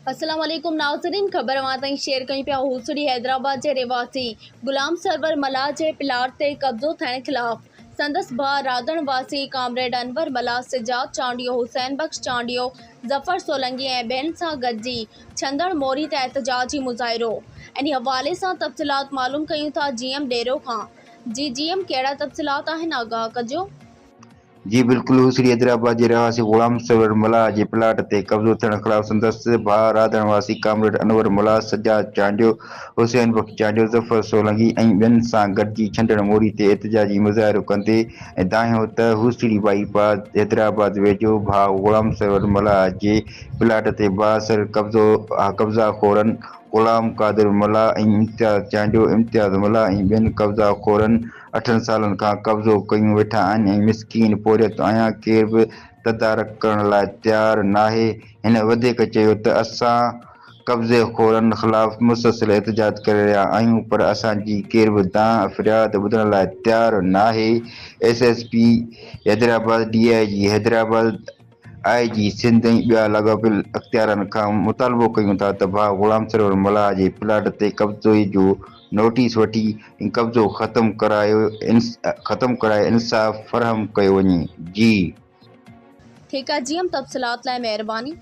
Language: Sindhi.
السلام عليڪم ناظرين خبر اوهان تائين شيئر ڪيون پيا هوسڙي حيدرآباد جي رهواسي غلام سرور ملاح جي پلاٽ تي قبضو ٿيڻ خلاف سندس ڀاء رادڻ واسي ڪامريڊ انور ملاح سجاد چانڊيو حسين بخش چانڊيو ظفر سولنگي ۽ ٻين سان گڏجي ڇندڙ موري تي احتجاجي مظاهرو انهي حوالي سان تفصيلات معلوم ڪيون ٿا جي ايم ڏيرو کان جي جي ايم ڪهڙا تفصيلات آهن آگاهه ڪجو. جي بلڪل هوسڙي حيدرآباد جي رهواسي غلام سرور ملاح جي پلاٽ تي قبضو ٿيڻ خلاف سندس ڀاء راڌڻ واسي ڪامريڊ انور ملاح، سجاد چانڊيو، حسين بخش چانڊيو، ظفر سولنگي ۽ ٻين سان گڏجي ڇنڊڻ موري تي احتجاجي مظاهرو ڪندي دانهيو ته هوسڙي بائي پاس حيدرآباد ويجهو ڀاء غلام سرور ملاح جي پلاٽ تي بااثر قبضو قبضا خورن غلام قادر ملاح ۽ امتياز چانڊيو، امتياز ملاح ۽ ٻين قبضا خورن اٺن سالن کان قبضو ڪيون ويٺا آهن ۽ مسڪين پورهيت آهيان ڪير به تدارڪ ڪرڻ لاء تيار ناهي هن وڌيڪ چيو ته اسان قبضي خورن خلاف مسلسل احتجاج ڪري رهيا آهيون پر اسان جي ڪير به دانهن فرياد ٻڌڻ لاء تيار ناهي S S P Hyderabad D I G Hyderabad I G Sindh ۽ ٻيا لاڳاپيل اختيارن کان مطالبو ڪيون ٿا ته ڀاء غلام سرور ملاح جي پلاٽ تي قبضي جو نوٽيس وٺي ۽ قبضو ختم ڪرايو ختم ڪرائي انصاف فراهم ڪيو وڃي. جي. ٺيڪ آ جي ايم تفصيلات لاء مهرباني.